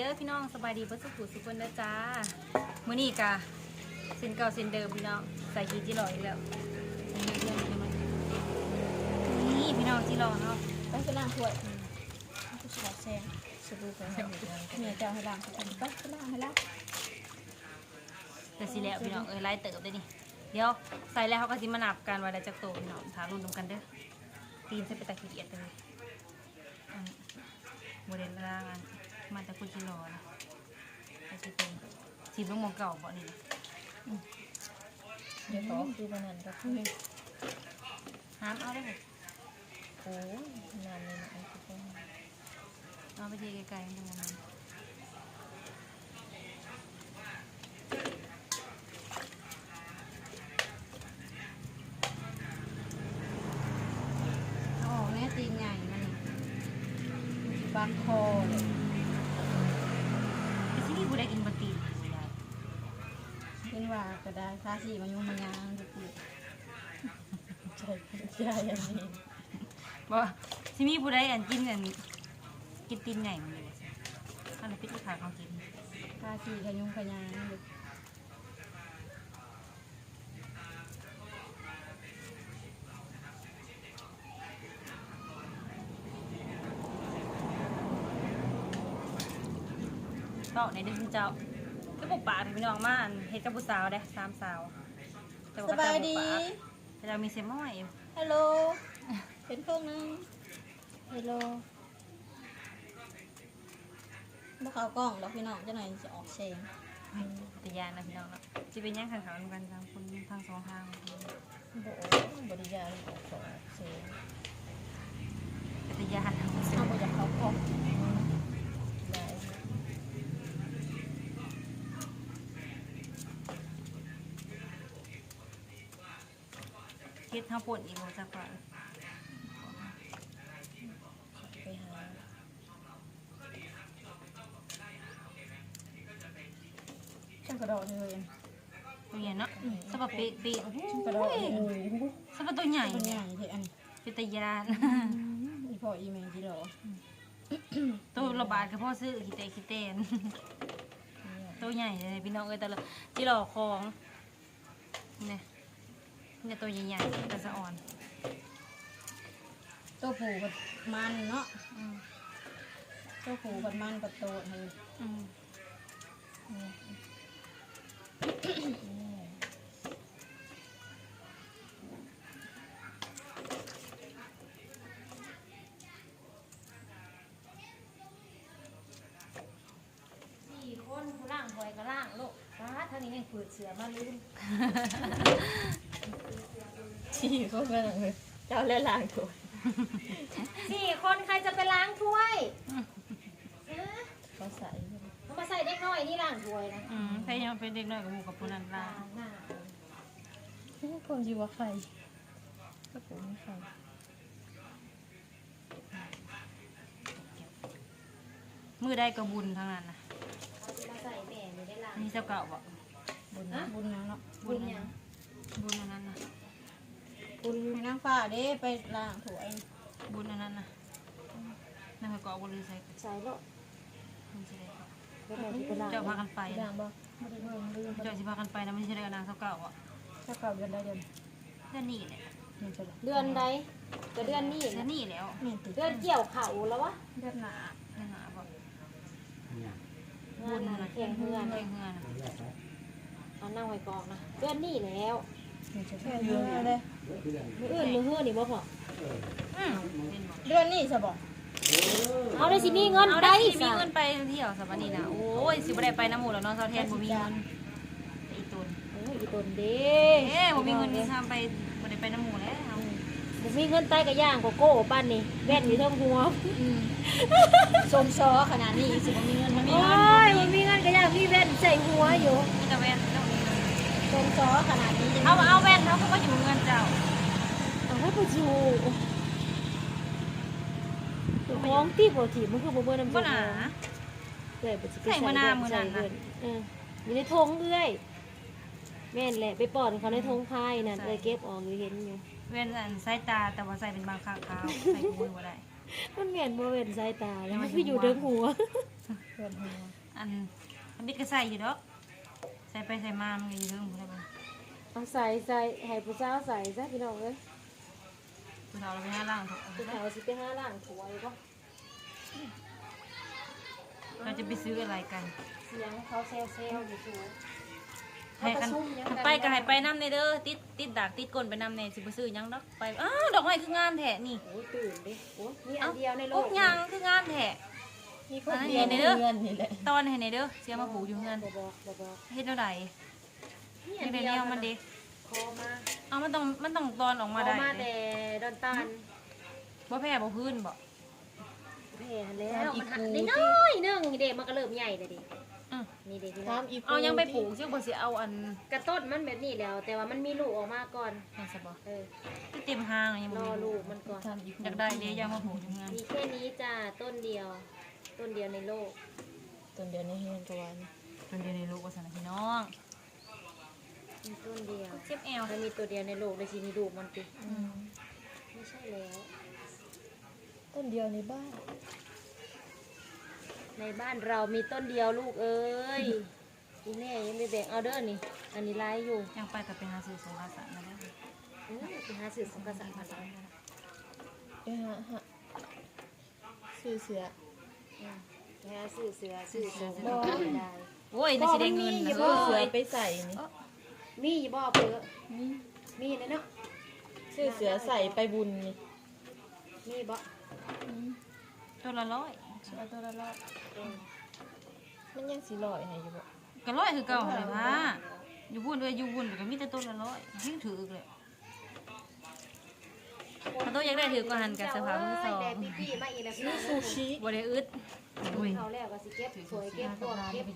ເດີພີ່ນ້ອງ ສະບາຍດີເບິດສູ່ຜູ້ສູ່ຄົນເດີຈ້າ. ມື້ນີ້ກະເຊັ່ນເກົ່າເຊັ່ນເດີມພີ່ນ້ອງ ໃສ່ຂີ້ຈິຫຼໍ້ອີກແລ້ວ. ນີ້ພີ່ນ້ອງ ຈິຫຼໍ້ເຮົາ ໄປໄປລ້າງຖ້ວຍ ອືມ ແຊງສະບູ ແມ່ເຈົ້າໃຫ້ລ້າງ ໄປໄປລ້າງໃຫ້ລາວ. ກະຊິແລ້ວພີ່ນ້ອງເອີຍ ຫຼາຍເຕີບເດ້ນີ້. ດຽວໃສ່ແລ້ວເຮົາກະຊິມານັບກັນວ່າໄດ້ຈັກໂຕພີ່ນ້ອງ ຖ້າລຸ້ນນຳກັນເດີ. ຕີນໃສ່ເປັນຕາຂີ້ດຽດເລີຍ. ອັນ ບໍ່ໄດ້ລ້າງ ອັນ ມາແຕ່ກຸດຈິຫຼໍ້ນະ ກະຊິເປັນ ຊິລົງໝ່ອງເກົ່າບໍ່ນີ້ນະ? ອືມ ດຽວຕໍ່ຄືປານນັ້ນກະຄື ຫາມເອົາເດີ. ໂອ້ຍ ນ້ຳນີ້ນະ ເອົາໄປເທໃກ້ໆ ມັນຈັ່ງບໍ່ມັນ. ເອົາອອກແນ່ ຕີນໃຫຍ່ມັນ ມັນຊິບາດຄໍເດ້. ແຕ່ຊິມີຜູ້ໃດກິນບໍ່ຕີນ ເຫັນວ່າກະໄດ້ ທາສີມາຍຸງມາຍາງຢູ່ຕິ. ໃຈ ໃຈອັນນີ້ບໍ່ ຊິມີຜູ້ໃດອັນກິນ ອັນ ກິນຕີນໃຫຍ່ມັນຢູ່ບໍ່? ອັນນັ້ນເປັນອີພາກເຮົາກິນ ພາສີຂະຍຸງຂະຍາງຢູ່. ເວົ້າແດ່ເດີຊຸມເຈົ້າ ຄືບໍ່ປາກ ພີ່ນ້ອງ ມາອັນເຮັດກັບຜູ້ສາວເດ້ ສາມສາວ. ສະບາຍດີ ເຂົາເຈົ້າມີເສຍງມາໃໝ່ຢູ່. ຮັລໂຫຼ ເຫັນເຄິ່ງໜຶ່ງ. ຮັລໂຫຼ ບໍ່ເຂົ້າກ້ອງດອກພີ່ນ້ອງ ຈັກໜ້ອຍຊິອອກແສງ. ຕາຢ້ານນະພີ່ນ້ອງເນາະ ຊິເປັນຫຍັງຄັນເຂົ້ານຳກັນສາມຄົນ ທັງສອງທາງ. ບໍ່ ບໍ່ໄດ້ຢ້ານອອກ ເປັນຕາຢ້ານ ເຮົາບໍ່ຢາກເຂົ້າກ້ອງ. ເຮັດເຮົາປົ່ນອີກບໍ່ຈັກວ່າ ໄປຫາ ຈັ່ງກະດອກເລີຍ ຕົວໃຫຍ່ເນາະ. ອືມ ສະບະເປະໆ ໂອ້ໂຫ ກະດອກ ໂອ້ໂຫ ສະບະໂຕໃຫຍ່ ໂຕໃຫຍ່ແທ້ອັນ ເປັນຕາຢ້ານ. ອືມ ອີພໍ່ອີແມ່ຈິຫຼໍ້ ໂຕລະບາດກະພໍຊື້ ຂີ້ແຕກຂີ້ແຕນ. ໂຕໃຫຍ່ເລີຍພີ່ນ້ອງເອີຍ ແຕ່ລະຈິຫຼໍ້ຂອງ ນີ້ ມີແຕ່ໂຕໃຫຍ່ໆ ເປັນຕາສະອອນ. ໂຕຜູ້ພັດມັນເນາະ. ອືມ ໂຕຜູ້ພັດມັນ ພັດໂຕດຫັ້ນ. ອືມ ນີ້ ສີ່ຄົນ ຜູ້ລ້າງຖ້ວຍກະລ້າງໂລດ. ປາດ ທາງນີ້ຍັງເປີດເສື້ອມາລືມ. ສີ່ຄົນ ເຈົ້າແລະລ້າງຖ້ວຍ. ສີ່ຄົນ ໃຄຈະໄປລ້າງຖ້ວຍ? ຮະ ເຂົາໃສ່ ເອົາມາໃສ່ເດັກນ້ອຍນີ້ລ້າງຖ້ວຍນະ. ອືມ ໃຜຍັງເປັນເດັກນ້ອຍກະໝູ່ກະຜູ້ນັ້ນລ້າງ. ຄົນຊິວ່າໃຄ ກະບໍ່ມີໃຄ. ມື້ໃດກະບຸນທັງນັ້ນນະ. ເຂົາຊິມາໃສ່ແມ່ນີ້ໄດ້ລ້າງ. ມີຊາວເກົ້າບໍ່? ບຸນ ຮະ? ບຸນຫຍັງເນາະ? ບຸນຫຍັງ? ບຸນອັນນັ້ນນະ ບຸນໃຫ້ນາງຟ້າເດ້ ໄປລ້າງຖ້ວຍ. ບຸນອັນນັ້ນນະ ນາງກະເກາະບໍ່ລືໃສ່ ໃສ່ໂລດ. ມັນຊິໄດ້ເກາະ ເຈົ້າພາກັນໄປ ເຈົ້າຊິພາກັນໄປນະ. ມັນຊິໄດ້ກັບນາງຊາວເກົ້າບໍ່? ຊາວເກົ້າເດືອນໃດເດືອນ ເດືອນນີ້ແຫຼະ. ເດືອນໃດ? ກະເດືອນນີ້ແຫຼະ. ເດືອນນີ້ແລ້ວ. ແມ່ນຕິ? ເດືອນກ່ຽວເຂົ້າລະວະ? ເດືອນໜ້າ ເດືອນໜ້າບໍ່? ຫຍັງ? ບຸນນະ ແຂ່ງເຮືອນ ແຂ່ງເຮືອນ. ເອົານາງໄວ້ກ່ອນນະ ເດືອນນີ້ແລ້ວ. ແມ່ນເຮືອນເດ້. ມື້ອື່ນ ມື້ຮືນີ້ບໍ່ພໍ່? ອືມ ເດືອນນີ້ຊະບໍ່? ເຮົາໄດ້ຊິມີເງິນໄປ ເຮົາໄດ້ຊິມີເງິນໄປທ່ຽວຊະບາດນີ້ນະ. ໂອ້ຍ ຊິບໍ່ໄດ້ໄປນຳໝູ່ແລ້ວເນາະ ສາວແທນບໍ່ມີເງິນ. ອີຕົນ ໂອ້ຍ ອີຕົນເດ້ ເອີ ບໍ່ມີເງິນນຳໄປ ບໍ່ໄດ້ໄປນຳໝູ່ແລ້ວ. ອືມ ບໍ່ມີເງິນໄປກະຍ່າງກະໂກ້ປານນີ້ ແວ່ນຢູ່ເທິງຫົວ. ອືມ ຊົມຊໍຂະໜາດນີ້ ຊິບໍ່ມີເງິນ ບໍ່ມີເງິນ ໂອ້ຍ ບໍ່ມີເງິນກະຢາກມີແວ່ນໃສ່ຫົວຢູ່. ມີແຕ່ແວ່ນ ຕ້ອງມີເງິນ. ຊົມຊໍຂະໜາດນີ້ ເອົາ ເອົາແວ່ນເຮົາຄືບໍ່ຢູ່ເຮືອນເຈົ້າ? ເອົາໄວ້ບໍ່ຢູ່ ເຈົ້າຂອງຕິບໍ່ຖີບ ມັນຄືບໍ່ເມືອນຳເຈົ້າຂອງ. ເອື້ອຍບໍ່ຊິໄປໃສ່ ໃສ່ມື້ໜ້າມື້ນັ້ນນະ. ເອີ ຢູ່ໃນຖົງເອື້ອຍ. ແມ່ນແຫຼະ ໄປປ້ອນເຂົາໃນຖົງພາຍນັ້ນ. ເອື້ອຍເກັບອອກຢູ່ ເຫັນຢູ່. ແວ່ນອັນສາຍຕາ ແຕ່ວ່າໃສ່ເປັນບາງຄາວ ໃສ່ຄູ່ມື້ບໍ່ໄດ້. ມັນແມ່ນບໍ່ແວ່ນສາຍຕາ ມັນຄືຢູ່ເທິງຫົວ ເທິງຫົວ. ອັນທຳອິດກໍໃສ່ຢູ່ດອກ ໃສ່ໄປໃສ່ມາມັນກໍຢູ່ເທິງພຸ້ນແຫຼະ. ເອົາໃສ່ ໃສ່ໃຫ້ຜູ້ສາວໃສ່ຊະພີ່ນ້ອງເອີຍ. ຜູ້ເຖົ້າລະໄປຫາລ້າງຖ້ວຍ ຜູ້ເຖົ້າຊິໄປຫາລ້າງຖ້ວຍບໍ? ເຮົາຈະໄປຊື້ອາໄລກັນ? ສຽງເຂົາແຊວໆຢູ່ສູ. ໃຫ້ ຄັນ ຄັນໄປກໍໃຫ້ໄປນຳແດ່ເດີ ຕິດ ຕິດດາກຕິດກົ້ນໄປນຳແດ່. ຊິບໍ່ຊື້ຫຍັງດອກ ໄປ. ອ້າວ ດອກໄມ້ຄືງາມແທ້ນີ້. ໂອ້ຍ ຕື່ນເດ້. ໂອ້ຍ ມີອັນດຽວໃນໂລກ. ໂອ້ຍ ຫຍັງຄືງາມແທ້. ມີຄົນດຽວໃນເຮືອນນີ້ແຫຼະ. ຕອນໃຫ້ແດ່ເດີ ຊິເອົາມາປູກຢູ່ເຮືອນ. ບໍ່ບອກ ບໍ່ບອກ. ເຮັດແນວໃດ? ມີອັນດຽວ ມັນເດ້ ຂໍມາ. ເອົາ ມັນຕ້ອງ ມັນຕ້ອງຕອນອອກມາໄດ້. ຂໍມາແຕ່ດອນຕານ. ບໍ່ແຜ່ບໍ່ພື້ນບໍ? ແຜ່ຫັ້ນແລ້ວ ມັນຫັກນ້ອຍໆໜຶ່ງເດ້ ມັນກໍເລີ່ມໃຫຍ່ແລ້ວເດ້. ອື ນີ້ເດ້ພີ່ນ້ອງ. ເອົາຫຍັງໄປປູກ? ຊິບໍ່ຊິເອົາອັນ ກະຕົ້ນມັນແບບນີ້ແລ້ວ ແຕ່ວ່າມັນມີລູກອອກມາກ່ອນ. ແມ່ນຊະບໍ? ເອີ ຄືເຕັມຮ່າງ ຍັງບໍ່ມີລູກມັນກ່ອນ. ຢາກໄດ້ເດ້ ຢາກມາປູກຢູ່ເຮືອນ. ມີແຄ່ນີ້ຈ້າ ຕົ້ນດຽວ ຕົ້ນດຽວໃນໂລກ ຕົ້ນດຽວໃນເຮືອນກໍວ່າ ຕົ້ນດຽວໃນໂລກວ່າຊັ້ນນະພີ່ນ້ອງ. ມີຕົ້ນດຽວ ເຈັບແອວ ແລ້ວມີໂຕດຽວໃນໂລກ ແລ້ວຊິມີລູກມັນຕິ? ອືມ ບໍ່ໃຊ່ແລ້ວ ຕົ້ນດຽວໃນບ້ານ ໃນບ້ານເຮົາມີຕົ້ນດຽວລູກເອີຍ. ອີແມ່ຍັງໄປແບ່ງເອົາເດີນີ້ ອັນນີ້ຫຼາຍຢູ່. ຍ່າງໄປກໍໄປຫາຊື້ສົງກະສານມາແລ້ວ. ເອີ ໄປຫາຊື້ສົງກະສານມາແລ້ວ ໄປຫາ ຫາ ຊື້ເສື້ອ ອືມ ໄປຫາຊື້ເສື້ອ ຊື້ສົງ ຊື້ເສື້ອ ໂອ້ຍ ໜ້າຊິໄດ້ເງິນນະ. ຊື້ເສື້ອໄປໃສ່ນີ້ ມີຢູ່ບໍ່ເພີ? ມີ ມີແລ້ວເນາະ ຊື້ເສື້ອໃສ່ໄປບຸນນີ້ ມີບໍ່? ອືມ ໂຕລະຮ້ອຍ ເສື້ອໂຕລະຮ້ອຍ. ເອີ ມັນຍັງຊິຮ້ອຍໃຫ້ຢູ່ບໍ່? ກໍຮ້ອຍຄືເກົ່າຫັ້ນແຫຼະ ຢູ່ພຸ້ນເອີຍ ຢູ່ພຸ້ນກໍມີແຕ່ໂຕລະຮ້ອຍ ແຮງຖືກແຫຼະ. ຖ້າໂຕຢາກໄດ້ຖືກກວ່າຫັ້ນກໍເສື້ອຜ້າມືສອງ ໄດ້ປີ້ໆມາອີກແລ້ວ ຊື້ຊູຊິ ບໍ່ໄດ້ອຶດ. ໂອ້ຍ ເຂົ້າແລ້ວກໍຊິເກັບຖ້ວຍເກັບພວກ ເກັບ ເ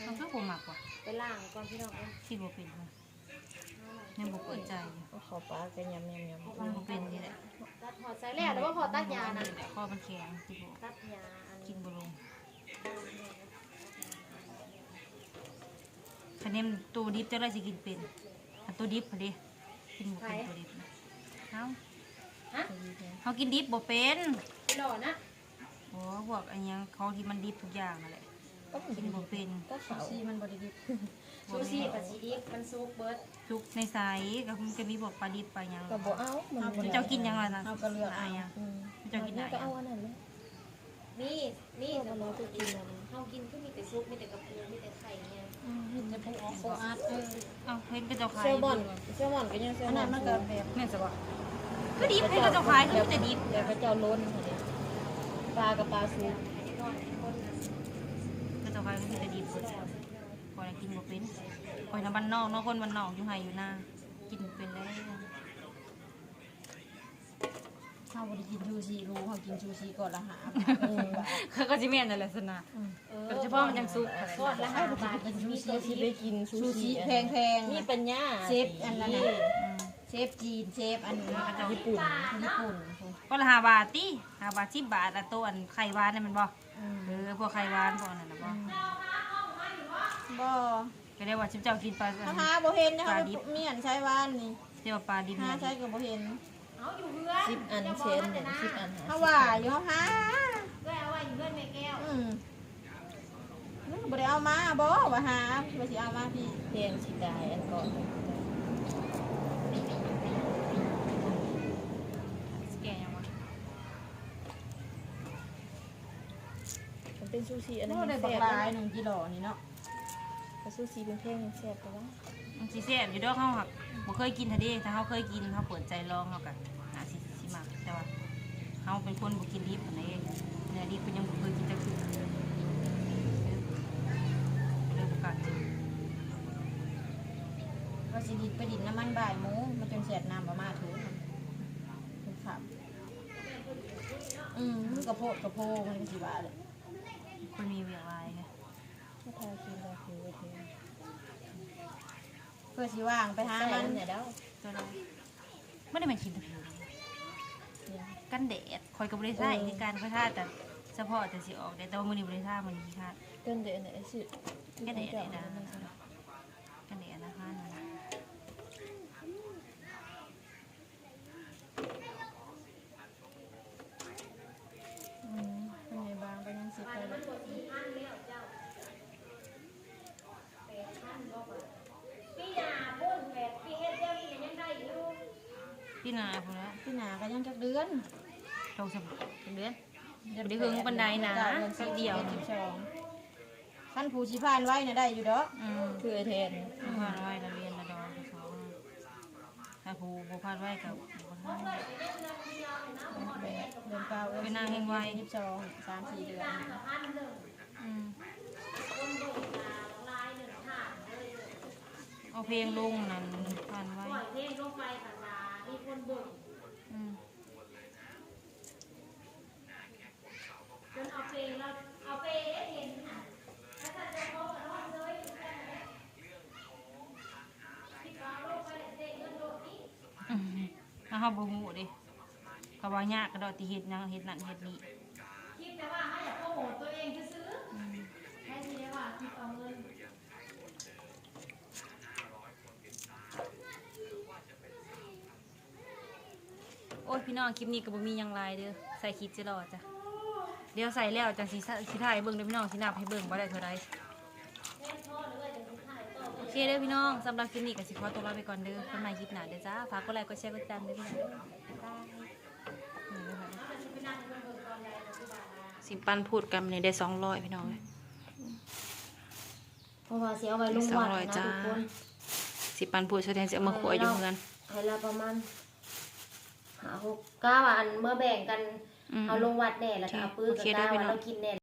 ອົາຄືບໍ່ມັກວະ ໄປລ້າງກ່ອນພີ່ນ້ອງເອີຍ. ກິນບໍ່ເປັນ ຍັງບໍ່ເປີດໃຈ ເອົາເຂົ້າປາກກໍຍຳໆໆ ກິນບໍ່ເປັນນີ້ແຫຼະ. ຕັດຮອດໃສ່ແລ້ວ ແລ້ວບໍ່ພໍຕັດຫຍ້ານະ ຄໍມັນແຂງ ຕັດຫຍ້າ ກິນບໍ່ລົງ. ຄັນແມ່ນໂຕດິບຈັກໄດ້ຊິກິນເປັນ ອັນໂຕດິບຫັ້ນເດ້ ກິນບໍ່ເປັນ ໃຜ? ໂຕດິບນະ ເຮົາ ຮະ? ເຮົາກິນດິບບໍ່ເປັນ ຫຼໍ່ນະ. ໂອ້ ພວກອັນຫຍັງ ຂອງທີ່ມັນດິບທຸກຢ່າງຫັ້ນແຫຼະ ກໍກິນບໍ່ເປັນ. ຊູຊິມັນບໍ່ໄດ້ດິບ ຊູຊິກໍຊິດິບ ມັນສຸກເບິດ. ສຸກໃນໃສ? ກໍມັນກໍມີພວກປາດິບປາຫຍັງ ກໍບໍ່ເອົາ. ເຈົ້າກິນຫຍັງລະນະ? ເຮົາກໍເລືອກເອົາ. ເຈົ້າກິນ ເຮົາກໍເອົາອັນນັ້ນແຫຼະ. ມີ ມີ ເຮົາກິນຄືມີແຕ່ຊຸບ ມີແຕ່ກະປູ ມີແຕ່ໄຂ່ແມ່. ອືມ ມີແຕ່ປູອັດ ເອີ ເອົາ ເຫັນເຂົາເຈົ້າຂາຍ ແຊລມອນ ແຊລມອນກໍຍັງ ແຊລມອນ ອັນນັ້ນມັນກໍແບບ ແມ່ນຊະບໍ່? ຄືດິບ ເຫັນເຂົາເຈົ້າຂາຍຄືມີແຕ່ດິບ ແບບເຂົາເຈົ້າລົນຫັ້ນເດ້ ປາກໍປາສຸກ ເຂົາເຈົ້າຂາຍຄືມີແຕ່ດິບ. ຂ້ອຍກິນບໍ່ເປັນ ຂ້ອຍນະບ້ານນອກເນາະ ຄົນບ້ານນອກ ຢູ່ໄຮ່ຢູ່ນາ ກິນບໍ່ເປັນແລ້ວ. ເຮົາບໍ່ໄດ້ກິນຊູຊິຫຼູ ເຮົາກິນຊູຊິກ້ອນລະຫ້າບາດ ເອີ ກໍຊິແມ່ນນັ້ນແຫຼະຊັ້ນນະ. ອືມ ໂດຍສະເພາະມັນຈັ່ງສຸກ ກ້ອນລະຫ້າບາດ ກິນຊູຊິ ຊິໄປກິນຊູຊິແພງໆ ມີປັນຍາ ເຊຟອັນນັ້ນນະ ອືມ ເຊຟຈີນ ເຊຟອັນຍີ່ປຸ່ນ ຍີ່ປຸ່ນ ກ້ອນລະຫ້າບາດຕິ ຫ້າບາດ ສິບບາດ ອັນໂຕອັນໄຂ່ຫວານນັ້ນແມ່ນບໍ່? ອືມ ເອີ ພວກໄຂ່ຫວານພວກນັ້ນນະບໍ່? ອືມ ບໍ່ ກໍໄດ້ວ່າຊຸມເຈົ້າກິນປາ ເຮົາຫາບໍ່ເຫັນເນາະ ປາດິບ ເຮົາໄປມີອັນໃຊ້ວານນີ້ ແຕ່ວ່າປາດິບຫາໃສກໍບໍ່ເຫັນ. ສິບອັນແສນໜຶ່ງ ສິບອັນຫ້າສິບ ເຮົາວ່າຢູ່ ເຮົາຫາ ເອື້ອຍເອົາໄວ້ຢູ່ເຮືອນແມ່ແກ້ວ. ອືມ ມັນກໍບໍ່ໄດ້ເອົາມາບໍ ວ່າຫາ ວ່າຊິເອົາມາພີ້ ແພງຊິຕາຍ ອັນເກາະ ຊິແກະຫຍັງວະ? ມັນເປັນຊູຊິອັນນັ້ນ ໂອ້ ໄດ້ບັກຫຼາຍ ແຊບຫຼາຍ ໜຶ່ງກິໂລນີ້ເນາະ. ປາຊູຊິແພງໆ ແຊບກວ່າ ມັນຊິແຊບຢູ່ດອກ ເຮົາຫາກບໍ່ເຄີຍກິນຫັ້ນເດ້ ຖ້າເຮົາເຄີຍກິນ ເຮົາເປີດໃຈລອງ ເຮົາກໍໜ້າຊິ ຊິມັກ ແຕ່ວ່າເຮົາເປັນຄົນບໍ່ກິນດິບຫັ້ນເດ້ ເນື້ອດິບກໍຍັງບໍ່ເຄີຍກິນຈັກເທື່ອ ເລີຍບໍ່ກ້າກິນ. ວ່າຊິໄປດິນນຳມັນບ່າຍໂມງ ມັນຈົນແຊດນ້ຳບໍ່ມາຖືກ ມັນຄ່ຳ. ອືມ ມັນກະໂພດກະໂພ ມັນກໍຊິວ່າແຫຼະ ມັນມີວຽກຫຼາຍ. ຖ້າກິນກໍຄືວ່າ ເພື່ອຊິວ່າງໄປຫາມັນ ໃສ່ອັນໃດແລ້ວ ໂຕໃດ? ບໍ່ໄດ້ແມ່ນກິນແຕ່ ຫຍັງ? ກັນແດດ ຂ້ອຍກໍບໍ່ໄດ້ໃຊ້ ເອີ ຄືກັນ ຂ້ອຍທາແຕ່ສະເພາະແຕ່ຊິອອກແດດ ແຕ່ວ່າມື້ນີ້ບໍ່ໄດ້ທາ ມື້ນີ້ຂີ້ຄ້ານ. ກັນແດດອັນໃດ? ຊິ ກັນແດດອັນໃດ? ກັນແດດອັນນະ ທານ ອືມ ເພິ່ນໃຫ້ບາງໄປຍັງສິໄປ. ປີໜ້າພຸ້ນແຫຼະ. ປີໜ້າກໍຍັງຈັກເດືອນ? ສອງສາມເດືອນ ບໍ່ໄດ້ເຫິງປານໃດນະ ເດືອນສິບເອັດ ສິບສອງ ຄັນຜູ້ຊິຜ່ານໄວນະໄດ້ຢູ່ດອກ. ອືມ ຄືໄອ້ແທນ ຜ່ານໄວລະລຽນລະດອນສອງ ຖ້າຜູ້ບໍ່ຜ່ານໄວກໍບໍ່ທັນ. ເດືອນເກົ້າ ເດືອນສິບເອັດ ສິບສອງ ສາມສີ່ເດືອນ. ອືມ ເອົາເພງລົງນັ້ນຜ່ານໄວ ອືມ. ອືມ ແລ້ວເຮົາບໍ່ຮູ້ເດ້ ເຂົາວ່າຍາກກະດອກ ຕິເຮັດຫຍັງ ເຮັດນັ້ນເຮັດນີ້ ໂອ້ຍ ພີ່ນ້ອງ ຄລິບນີ້ກໍບໍ່ມີຫຍັງຫຼາຍເດີ ໃສ່ຄລິບຊິລໍ້ຈ້ະ ດຽວໃສ່ແລ້ວຈັ່ງຊິ ຊິຖ່າຍໃຫ້ເບິ່ງເດີພີ່ນ້ອງ ຊິນັບໃຫ້ເບິ່ງວ່າໄດ້ເທົ່າໃດ. ໂອເຄເດີພີ່ນ້ອງ ສຳລັບຄລິບນີ້ກໍຊິຂໍຕົວລາໄປກ່ອນເດີ ພົບກັນໃໝ່ຄລິບໜ້າເດີຈ້າ ຝາກກົດໄລ ກົດແຊ ກົດຕິດຕາມເດີພີ່ນ້ອງເດີ ບາຍບາຍ. ຊິປັ້ນພູດກັນນີ້ໄດ້ສອງຮ້ອຍພີ່ນ້ອງເອີຍ ເພາະວ່າຊິເອົາໄວ້ລົງວັດນະທຸກຄົນ ຊິປັ້ນພູດ ສະແດງຊິເອົາມາຂົ້ວຢູ່ເຮືອນ ໃຫ້ລາວປະມານຫ້າຫົກ ກະວ່າອັນເມືອແບ່ງກັນ ເອົາລົງວັດແດ່ ແລ້ວກໍເອົາປຶກ ກະວ່າລາວກິນແດ່.